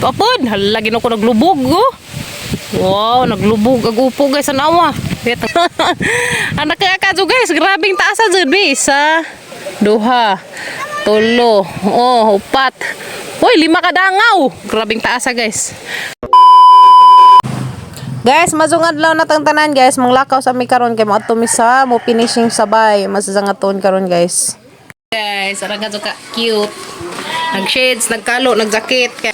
Apod, hala ginoo ko, naglubog oh. Wow, naglubog ag upo, guys, anawa. Anak ka kadyo, guys, grabing taas sa jud be. Isa, duha, tulo, oh, upat. Uy, lima ka dangaw. Grabing taas, guys. Guys, mazong adlaw na tang tanan, guys. Manglakaw sa mi karon kay moadto mi sa mo finishing sabay. Masasang aton karon, guys. Guys, ara ka cute. Nag-shades, nagkalo, nag-jacket. Kay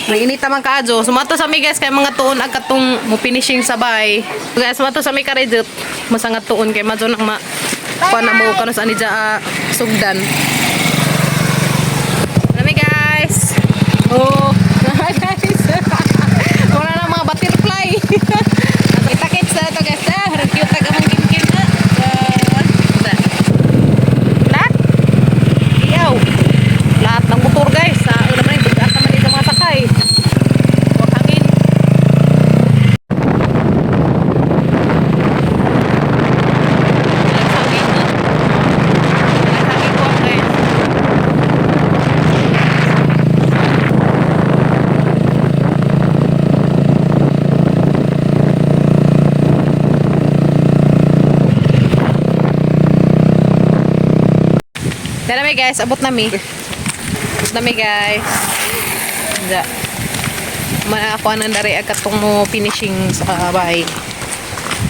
Nag-inita man kaadyo. Sumato sa mi, guys, kay mga tuon ag katong mo finishing sabay. Guys, sumato sa mi karejut. Masangat tuon kay madyo nang ma kuan na mo kano sa ani ah, sugdan. Nami, guys. Oh, guys. Wala na mga butterfly. Kita-kits na ito, guys. Ah, harang cute tag among kim-kim na. Ah, lahat. Iyaw. Lahat ng motor, guys. Sa una man, bigat naman ito mga sakay. Huwag hangin. Naghangin, no? Naghangin ko, guys. Tara mi, guys, abot na mi. Abot na mi, guys. Da. Man ako anang dari agad tong mo finishing sa bahay.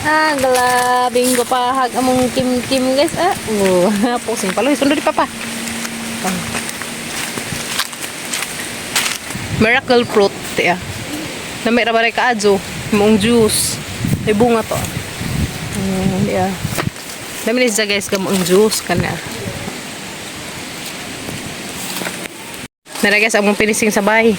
Ah, galabing ko pa hag among kim-kim, guys. Ah, oh, pusing paloy. Sundo di papa. Ah. Miracle fruit, ya. Namay ra baray kaadyo. Mong juice. May bunga to. Yeah. Dami ni siya, guys, gamong juice kana. Nara, guys, among finishing sa bahay.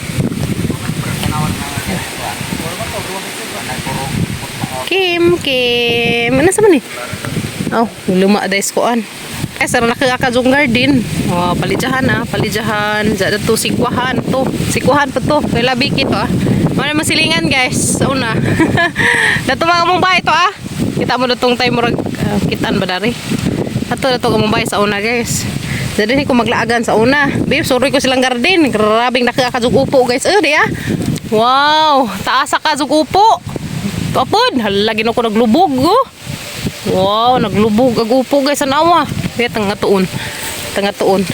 Kim, Kim. Ano sa man eh? Oh, luma dais koan. Eh, sara nakakajong garden. Oh, palidyahan ah, palidyahan. Diyan to, sikwahan to. Sikwahan pa to. Kay labi kito ah. Mana masilingan, guys, sa una. Dato mga mong bahay to ah. Kita mo datong tayo murag kitaan ba dari? Ato dato ka mong bahay sa una, guys. Jadi ni ko maglaagan sa una. Babe, suroy ko silang garden. Grabing nakakajong upo, guys. Eh, di ah. Wow, taas sa kajong upo. Apod, hala ginoo ko, naglubog oh. Wow, naglubog ag upo, guys, anawa. Kaya tanga tuon. Tanga tuon.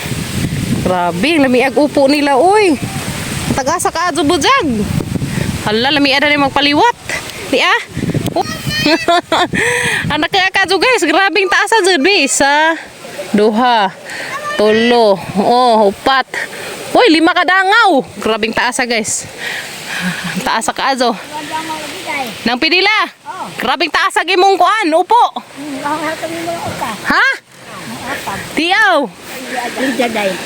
Grabe, lami ag upo nila oy. Tagasa ka adto bujag. Hala, lami ada ni magpaliwat. Di ah. Oh. Anak ka kadyo, guys, grabing taas sa jud be. Isa, duha, tulo, oh, upat. Uy, lima ka dangaw. Grabing taas, guys. Taas sa kaadyo. Nang pidila. Grabing taas sa imong kuan, upo. Ha? Tiyaw.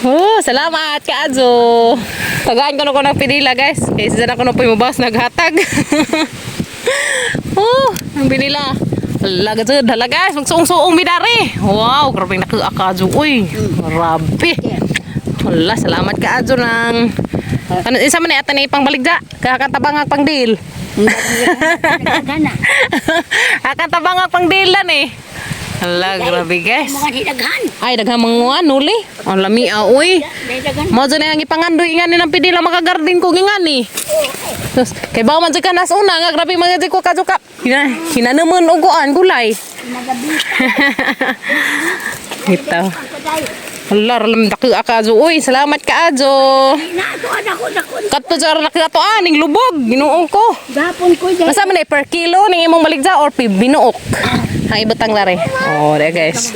Oh, salamat kaadyo. Tagaan ko na ko ng pidila, guys. Kaysa dyan ako na po yung bus naghatag. Oh, ang binila. Hala jud, hala, guys, magsuong-suong midari. Wow, grabe nakaakadyo. Uy, grabe. Hala, salamat kaadyo ng ano, isa man eh, ata ni pang baligja. Kakatabang ang pangdil. Akatabang ang pangdilan eh. Hala, grabe, guys. Mga daghan. Ay, daghang mga nuli. Ang lami ah, uy. Daghan. Mo dyan ang ipangandoy nga ni ng pidila makagardin ko nga ni. Tapos, kay bawa man dyan ka nas una nga grabe mga dyan ko kadyo ka. Hina, hinanuman og kuan gulay. Ito. Hala, lam dako akajo. Uy, salamat kaadyo. Na ako dako dako. Kadto dyan ra to aning lubog. Ginoo ko. Gapon ko dyan. Basta man eh, per kilo ning imong baligja or pi binuok. Ang ibutang lare. Oh, there, guys.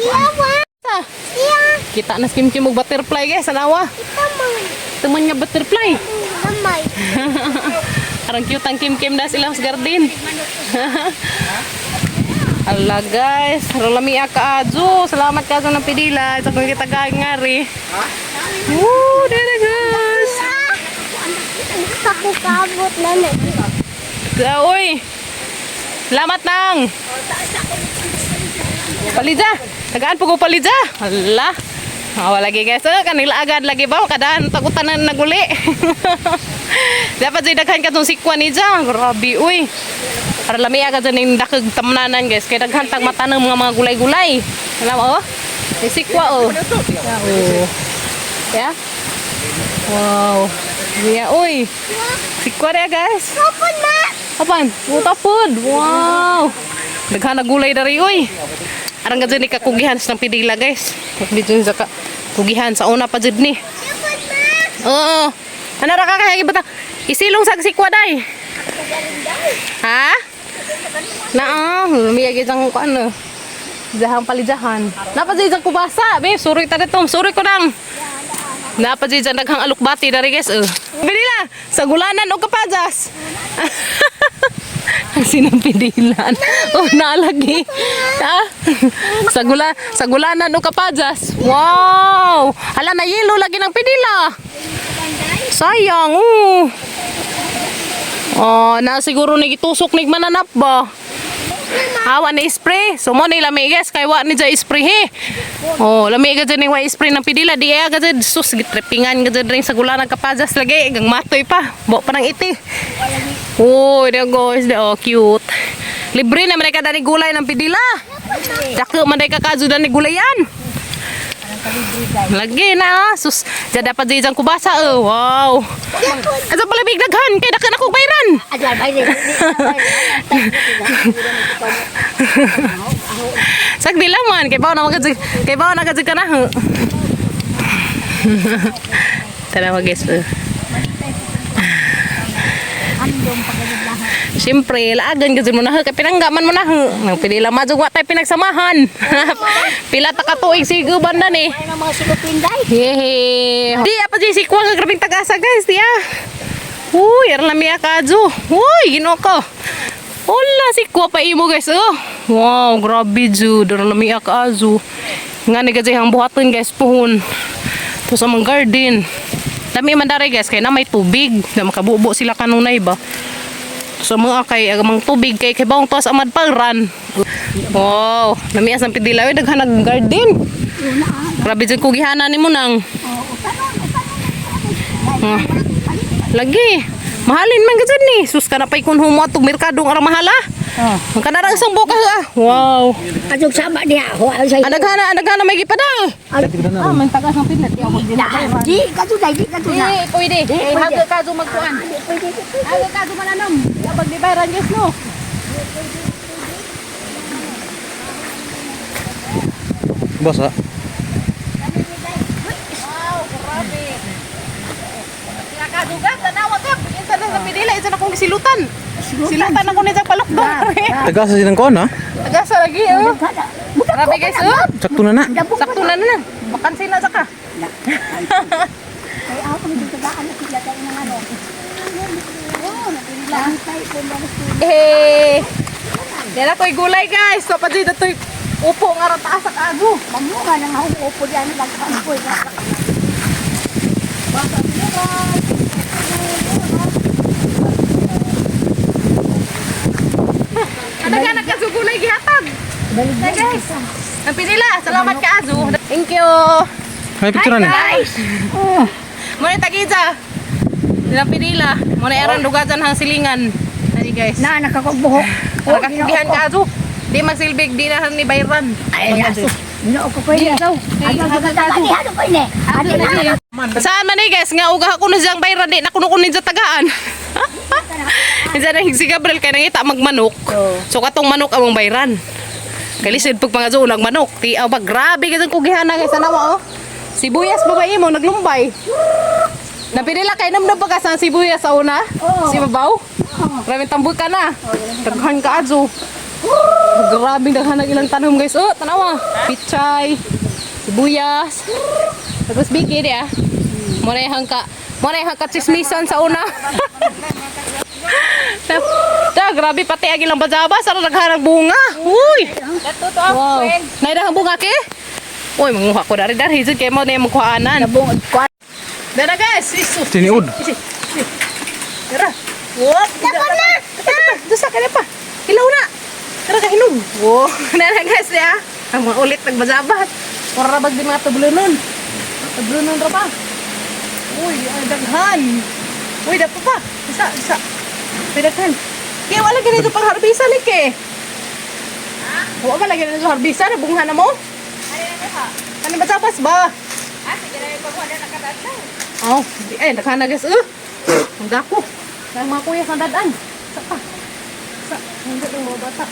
Kita na kim kim og butterfly, guys, anawa. Tuman nga butterfly. Arang cute ang kim kim das ilang sa garden. Ala, guys, rolami kaadyo. Salamat ka sa ng pidila. Sa kung kita ngari. Woo, there, guys. Ako kabot na na. Uy. Salamat nang. Palidja. Tagaan po ko palidja. Ala. Awa lagi, guys. Oh, kanila agad lagi ba? Kadaan takutan na naguli. Dapat jud daghan ka tong sikwa ni dyan. Grabe, uy. Para lami agad dyan yung dakag tamnanan, guys. Kaya daghan tag matanong mga mga gulay-gulay. Alam oh? May sikwa oh. Oh. Yeah? Wow. Iya, uy. Sikwa na, guys. Tapon na. Apan, utapod. Wow. Daghan na gulay dari uy. Arang gadyo ni kakugihan sa pidila, guys. Dito sa kugihan sa una pa jud ni. Tapon na. Oo. Ano ra ka kaya ibata? Isilong sag sikwa day. Ha? Naa, lumiyag isang kuan ano. Jahang palijahan. Napa jud isang kubasa, babe. Suroy ta dito. Suroy ko nang. Napa jud isang daghang alukbati dari, guys. Oh. Binila, sa gulanan o kapajas. Ang sinampidilan. Oh, naalagi. Ha? Sa gulanan o kapajas. Wow! Hala na yelo lagi ng pidila. Sayang, oh. Oh, na siguro ni gitusok ni mananap ba? Hawa ni spray. So mo ni lami, guys, kay wa ni jay spray he. Oh, lami ga ni wa spray ng pidila di ay ga jud sus gitripingan ga jud ring sa gulanan kapajas lagi gang matoy pa. Bo pa nang iti. Oh, there goes the, oh, cute. Libre na man ka dani gulay ng pidila. Dako man day ka kadyo dani gulayan. Lagi na ah. Sus, dyan dapat dyan kubasa oh. Wow. Asa pala big daghan kay daghan akong bayran. Adyan, ay, di, di, Sagdi lang man kay bawo na magad kay bawo na gud ka na. Tara mag, guys. Oh. Siyempre, laagan gud mo na kay pinangga man mo na. Nang pili lang madjug wa tay pinagsamahan. Pila ta ka tuig sigo banda ni. Ay, ng mga sulupin, day. Hehe. Di apa di si kuwang grabing tagasa, guys, di ah. Uy, aran lami kadyo. Uy, Ginoo ko. Wala si kuwa pa imo, guys. Oh. Wow, grabe jud. Aran lami kadyo. Nga ni gajay ang buhaton, guys, puhon. To sa mga garden. Dami man dare, guys, kay na may tubig. Na makabubo sila kanunay ba. So mga kay ang mga tubig kay kay bawong tuas amad pagran. Wow, namias ang pidila daghan nag garden. Grabe jud kugihanan nimo nang. Ah. Lagi. Mahalin man gud ni. Sus ka na pay kun humo atong merkado nga mahala. Oh. Ang kanarang isang buka ah. Wow. Adyo sama diha. Ho, ay, say. Anaghana, anaghana may gipada. Ah, man tagas ang pidlat. Di, kadto day, di kadto na. Di, pwede. Di, Eh, pwede. hago ka do magkuan. Di, pwede, di, pwede. Hago ka do mananom. Kapag di bayran, guys, no. Basa. Wow, grabe. Nakaduga, tanawa ka. Isa na sa pidila, isa na kong silutan. Silutan ako ni sa palukdong. Tagasa silang kuan ha? Tagasa lagi, oh. Grabe, guys, oh. Sakto na na. Sakto na na. Bakansi na sa ka. Kay ako medyo tagaan na sila tayo ng ano. Oh, nagpilantay ko na. Eh. Yan ako'y gulay, guys. So, pa dito to'y upo nga rin taas sa kago. Mamunga nang ako upo diyan nagkampoy. Adaga nagkasugulay gihatag. Hi, guys. Ang pinila. Salamat ka, Azu. Thank you. May picture na. Guys. Muna tagija. Nila pinila. Muna aran dugajan hang silingan. Ani, guys. Na nakakugbuhok. Nakakugihan ka, Azu. Di magsilbig, di na ni bayran. Ay, aso. Ginoo ko ko ini. Ano ko tagaan ano ko ini. Ano na. Saan man eh, guys, nga uga ako na siyang bayran, di na kuno kunin sa tagaan. Minsan na si Gabriel kay nangita magmanok. So katong manok among bayran. Kay lisod pag mga unang manok. Ti aw ba grabe kasi kugihana, guys, anawa oh. Sibuyas babae mo naglumbay. Napinila kay namnam pa ka sa sibuyas sa una? Oo. Si babaw? Grabe tamboy ka na. Daghan ka adyo. Grabe daghan ang ilang tanom, guys. Oh, tanawa. Pichay, sibuyas. Tapos biki di ah. Mo na yung hangka chismisan sa una. Da, da, grabe pati ang ilang bajaba sa nagharang bunga. Uy. Wow. Naidahang bunga ke? Uy, manguha ko dari dari jud kay mo na yung magkuhaanan. Nabungod ko. Dara, guys, isus. Tiniod. Isi. Isi. Dara. What? Dapat na. Dusa ka na pa. Ilaw na. Tara ka hinog. Wow. Nana, guys, ya. Ang mga ulit nagbajabat. Ora rabag di mga tablonon. Tablonon ra pa. Uy, ay daghan. Uy, dapat pa. Isa, isa. Uy, daghan. Kaya wala ganito pang harbisa ni ke. Wala lagi ganito harbisa na bungha na mo. Ano ba tapas ba? Oh, di, ay, daghan na, guys. Ang dako. Ang mga kuya sa dadan. Sa pa. Sa hindi ng mga bata.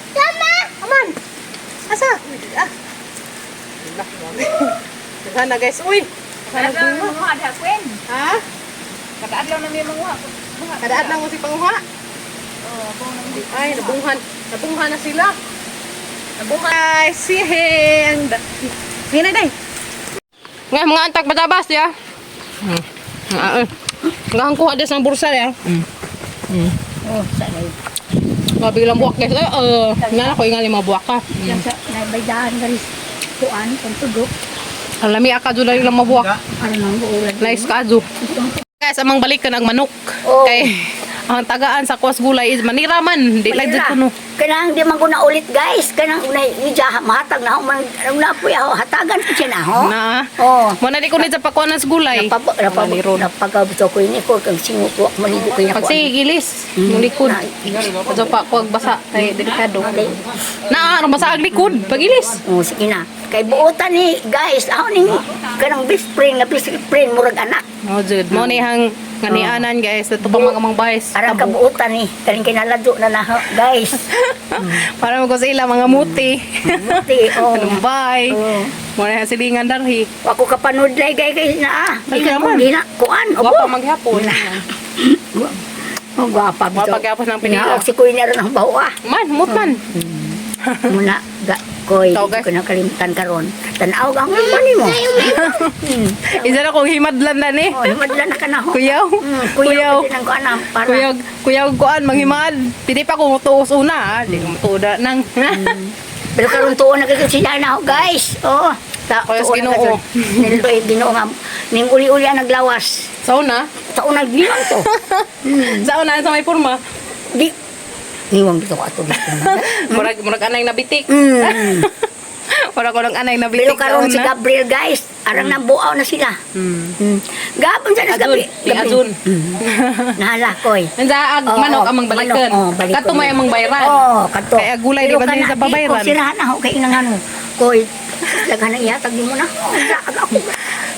Tama! Aman! Asa? Ah. Wala, grabe. Daghan na, guys. Uy! Daghan na bunga. Ha? Kada-adlaw na may manguha. Kada adlaw mo si panguha. Ay, nabunghan. Nabunghan na sila. Nabunghan. Ay, sihe. Sige na, day. Nga, mga antak batabas, ya. Ah, Nga ang kuha des ng bursa, ya. Oh, sa lay. Grabe lang buwak, guys. Ay, nga ko ingali mga buwak ka. Yang sa naibaydahan garis kuan kung tugo. Ang lami ka doon lang mabuwak. Ano nang ulan. Nice ka, Azu. Guys, amang balik ka ng manok. Oh. Kay, ang tagaan sa kuwas gulay is manira man. Di lang dyan kuno. Kanang di man ko na ulit, guys. Kanang unay ija mahatag na ako man na po ako hatagan ko siya na ho. Na. Oh. Mo na di ko ni sa pakuan ng gulay. Napag napag Maniron. napagabto ko ini ko kang singo ko maligo ko Pag sige, gilis, yung likod. Adyo pa, kuwag basa, kay delikado. Na, ano basa ang likod, pagilis. Oh, sige na. Kay buotan ni guys, ako ning kanang best friend nga best friend murag anak. Oh, jud. Mo ni hang nganianan, guys. Ito pa mga mga bays. Arang kabuotan ni kaning kinalado na na ho, guys. Para mo ko sila mga muti. Muti, oh. Bye. Oh. Mo ni hang silingan darhi. Ako kapanudlay gay kay na ah. Ay, naman. Di na kuan opo. Gwapa maghapon. Oh, gwapa Gwapa gyapon ng pinila. Pinaok si kuy na ron ang bawa. Man, mut man. Muna ga koy Ito, di guys. ko na kalimutan karon. Tan-aw ang kuan mo. Isa na kong himadlan na ni. Oh, himadla na ka na ho. Kuyaw. Kuyaw. Kuyaw. Kuyaw nang kuan ah, para. Kuyaw, kuyaw kuan manghimad. Pili pa ko tuos una, ah. Di ko matuda nang. Pero karon tuon na kay sila na ho, guys. Oh. Ta Kuyaw sa tuon na Ginoo. karon. Nilutoy Ginoo nga ning uli-uli ang naglawas. Sa una, Sa unang gilang to. sa una sa may forma. Di niwang dito ko ato dito. Murag murag anay nabitik. Murag ko anay nabitik. Pero karon sa si una. Gabriel, guys, arang nabuaw na sila. Gabon sa Azul, Gabriel. si Azul. Nahala koy. Nansa ag Oo, manok amang balikan. manok, oo, balikon. Kato may amang bayran. Oo, kato. Kaya gulay di Pero ba kana, din sa di ko babayran? Sirahan ako kay inang ano. Koy, daghan ang ihatag mo na. Unsa ag ako.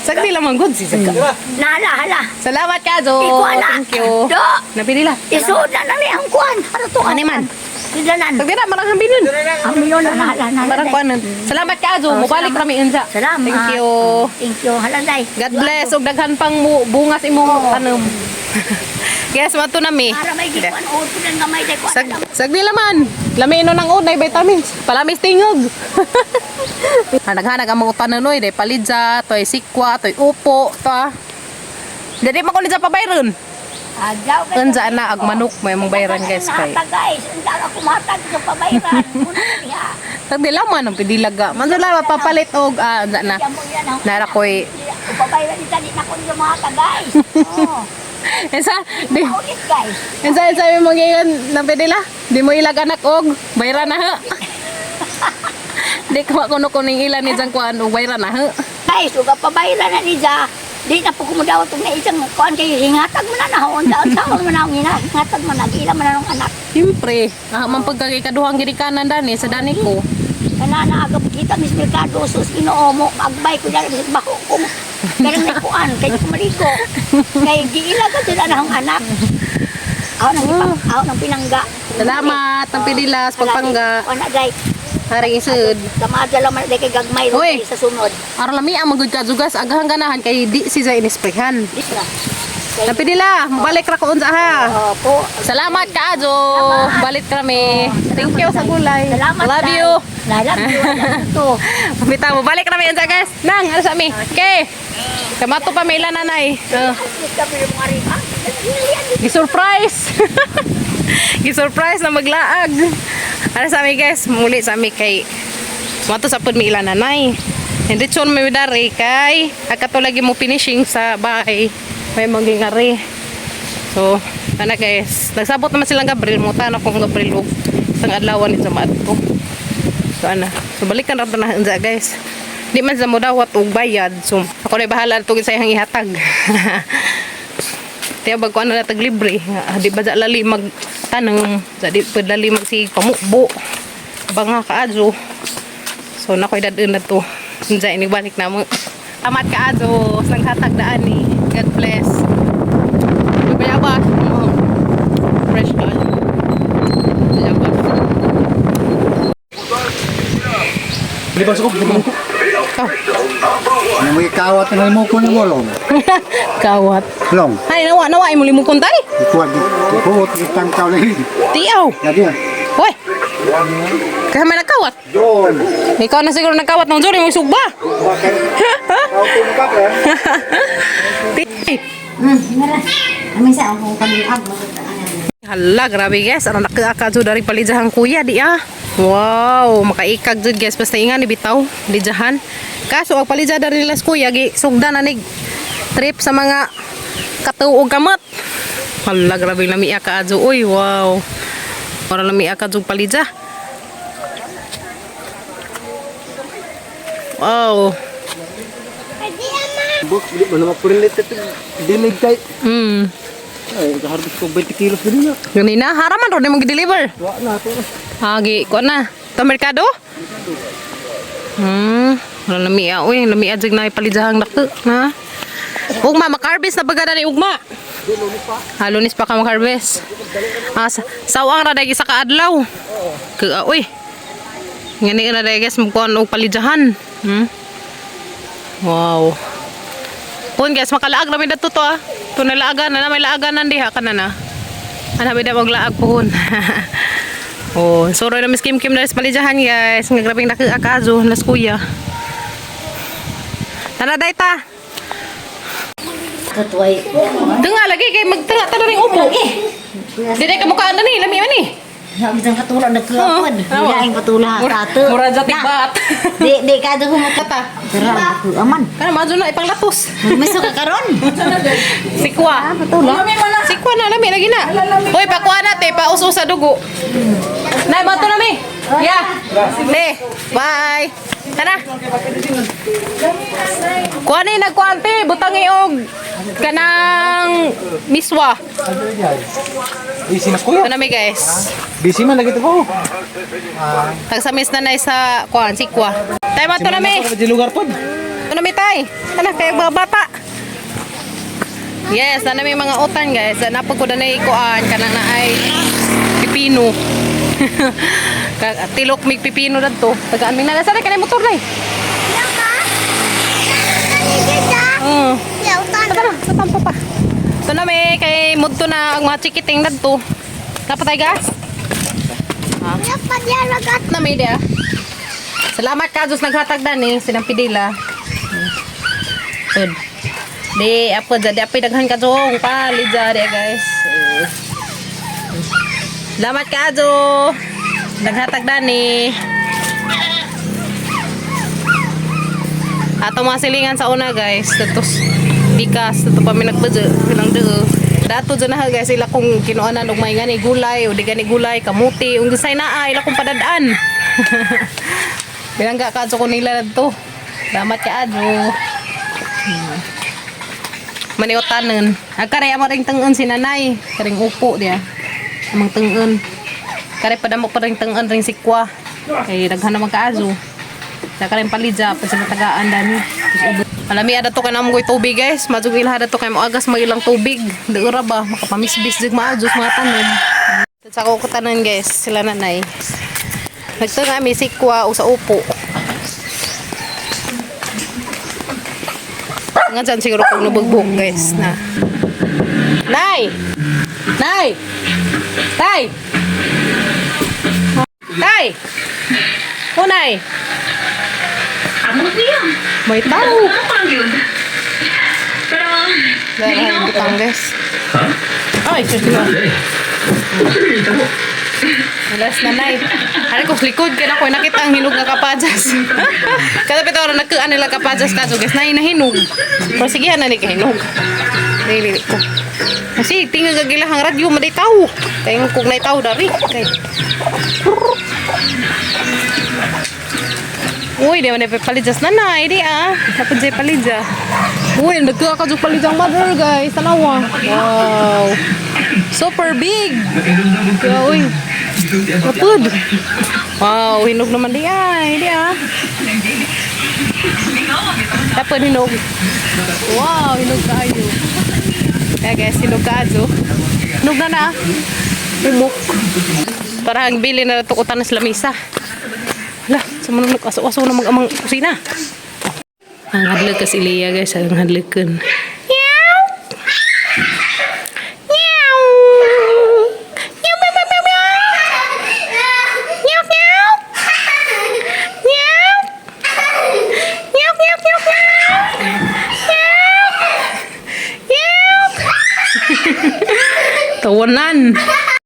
Sagdi lang good si Saka. Nahala, hala. Salamat ka, Jo. Di ko ala. Thank you. Do. Napili la. Isuod na na ang kuan. Para to. Ano man? Sidanan. Sagdi na marang hambilon. Ang milyon na nahala na. Marang kuanan. Salamat ka, Jo. Oo, Mubalik salamat. kami unsa. Salamat. Thank you. Thank you. Hala day. God bless ug daghan pang bungas imong tanom. Yes, mato na mi. Para may gikuan o tudan gamay day kuan. Sag sagdi laman. Lami ino ng unay vitamins. Palamis tingog. Hanag-hanag ang mga utanon oy, day palidza, toy sikwa, toy upo, to. Ah. Dili man ko ni sa pabayron. Adlaw kay. Unsa na ag manok may mong bayran, guys, kay. Nahata, guys. Unsa ako matag sa pabayran. Muna niya. Sagdi laman ang pidilaga. Man sila mapapalit og ah, unsa na. Diyan mo yan ang. Nara koy. Pabayran ni tadi na kun mga guys. Oh. Unsa di Ulit, guys. unsa unsa mo giyon na pidila? Di mo ilag anak og bayran na ha. Di ko kuno kuning ilan ni jang kuan og bayran na ha. Guys, uga pabayran na ni ja. Di na po kumudaw itong naisang kuan kay hingatag mo na na ho. Unsa unsa mo na ang hingatag mo na gila mo na ng anak. Siyempre, ah, man pagkakaduhang ginikanan dani sa dani ko. Kana na agap kita mis merkado sus Ginoo mo agbay ko dali bisag bako ko. Kanang nagkuan kay di ko maligo. Kay giila ka sila na ang anak. Ako nang ipang, ako nang pinangga. Salamat ang pililas pagpangga. Kuan na guys. Haring isud. Kamadya lang man day kay gagmay ro Uy. kay sa sunod. Aron lami ang magud ka jugas agahang ganahan kay di si Zay inisprehan. Di na. Napidila, balik ra ko unsa ha. Opo. Salamat ka, Jo. Balik kami. Thank you sa gulay. Salamat. Love Day. you. I love you. I love you too. Bitaw mo, balik kami unsa, guys. Nang, ano sa mi? Okay. Kamato pa may ilan nanay. Gi-surprise. Gi-surprise na maglaag. Ano sa mi, guys? Muli sa mi kay Mato sa pud mi ilan nanay. Hindi chon may dari kay akato lagi mo finishing sa bahay. May magingari. So, ana guys, nagsabot naman silang Gabriel mo tan akong Gabriel og isang adlaw ni sa maadto. So ana, so balikan ra to na unsa, guys. Di man sa mo dawat og bayad. So ako na bahala tug sa iyang ihatag. Tiya bag ko ano na tag libre. Ah, di ba sa lali mag tanong, sa di pa lali mag sig pamukbo. Banga kaadyo. So nakoy dadun na to. Unsa ini balik na mo. Amat kaadyo, naghatag daan ni. God bless. Bayabas. Oh. Fresh ka. Bayabas. Libas ko. Oh. Ano mo ikawat na mo ko mo long. Kawat. Long. Ay, nawa, nawa. Ay, muli mo kuntay. Ikuat di kuot itang tao lagi. Tiaw. Jadi ah. Hoy. Kaya may nagkawat. Don. Ikaw na siguro nagkawat ng Jory, may sugba. Kau tu ka pre. Ti. Nara. Amay sa akong kaniag. Hala, grabe guys. Ano nakaaka jud dari palijahan kuya di ah. Wow, makaikag jud guys basta inga ni bitaw lijahan. Kaso ang palija dari nila sa kuya gi sugdan na nig trip sa mga katuog kamot. Hala, grabe lami ka adyo. Uy, wow. Para lami ka jud palija. Wow. Buk, di ba naman purilit ito? Dilig kay. Ay, harvest ko 20 kilos din na. Ganina, haraman ro mong gi-deliver. Wa na to. Agi, kuan na. Ta merkado? Wala lami ah, uy, lami ah jud na ipalidjahang dako, ha? Ugma makarbis na baga ni ugma. Ha, Lunes pa ka makarbis. Ah, sawang ra dagi sa kaadlaw. Ka uy. Ngani ra dagi guys mukuan og palidjahan. Wow. Pun guys, makalaag na may dato to ah. To na laagan na, may laaganan diha kana na. Ana may damog laag pohon. Oh, suro na Miss Kim Kim na sa palijahan guys. Nga grabing laki akazo nas kuya. Tara day ta. Katuway. Tunga lagi kay magtanga ta ring upo. Dili ka mukhaan na ni, lami man ni. Ang katula nagkuapod. Oo. Wala ang patula Mura, tato. mura jati bat. Di di ka do mo Kata. Tara aman. Kana majo na ipanglatos. Magmiso ka karon. Sikwa. Patula. Sikwa na lami lagi na. Hoy, pakuha na te, pauso sa dugo. Nay, mato na mi. Yeah. Te, bye. Tara. Kuha ni nagkuha te, butang iog kanang miswa. Busy mas kuya. Ito na mi guys. Busy man lagi to ko. Tagsamis na na sa kuan sikwa. Tay mato na mi. Di lugar pod. Ito na mi tay. Tara kay mga bata. Yes, na may mga utan guys. Napag ko na na ikuan kanang na ay pipino. Tilok mig pipino dadto. Tagaan mi na sa kanay motor nay. Oo. Tara, sa tampo pa. Ito na may kay mudto na ang mga chikiting dadto. Dapat ay gas? Na may dia. Salamat ka Diyos naghatag dan eh sinang pidila. Good. Di apo di apo daghan ka jong palidya di guys. Eh. Salamat ka Jo. Naghatag dani. Ato mga silingan sa una guys. Tapos bikas ato pa mi nagbadyo silang duo. Dato dyan na guys ila kung kinuanan og may gani gulay o di gani gulay kamuti ung gisay naa ila kong padadaan. Bilangga ka ko nila dadto. Salamat ka adyo. Maniotanon. Agkaray amo ring tengen si nanay. Karing upo diya. Amang tengen. Kare padamo pa ring tengen ring sikwa. Kay daghan naman kaazo. Sa karing palidya pa sa tagaan dani. Alami ada to kay namong koy tubig guys. Madug ilha dato kay moagas mo ilang tubig. Di ora ba makapamisbis jud maadjos mga tanom. Sa ako kutanan guys, sila nanay. Nagtunga mi sikwa o sa upo. Nga dyan siguro kung nabugbog guys na. Nay! Nay! Tay! Tay! O nay! May tao! Dahil butang guys. Ay, sus na. Alas na nay. Hari ko likod kaya ako nakita ang hinog nga kapajas. Kada pito oras nagkuan nila kapajas kaso guys nay nahinog. Pero sige na ni kahinog. Dili ko. Kasi tingnan gagila ang radyo maday tao. Kay kung nay tao dari. Kay. Uy, di man palidjas na na, di ah. Dapat jay palidja. Uy, nagkuha ka jud palidjang mother guys. Tanawa. Wow. Super big. Kaya, uy. Kapud. Wow, hinog naman di ah. Di ah. Dapat hinog. Wow, hinog kayo. Kaya guys, sinog kaadyo. Hinog na na. Umok. Para ang bili na tukutan na sa lamisa. Hala, sa mga nag-aso-aso na mag-amang kusina. Ang hadlok kasi Liya guys, ang hadlokon. Meow! Meow! Meow, meow, meow, meow, meow! Meow, meow! Meow! Meow, meow, meow, meow! Meow! Meow! Tawanan!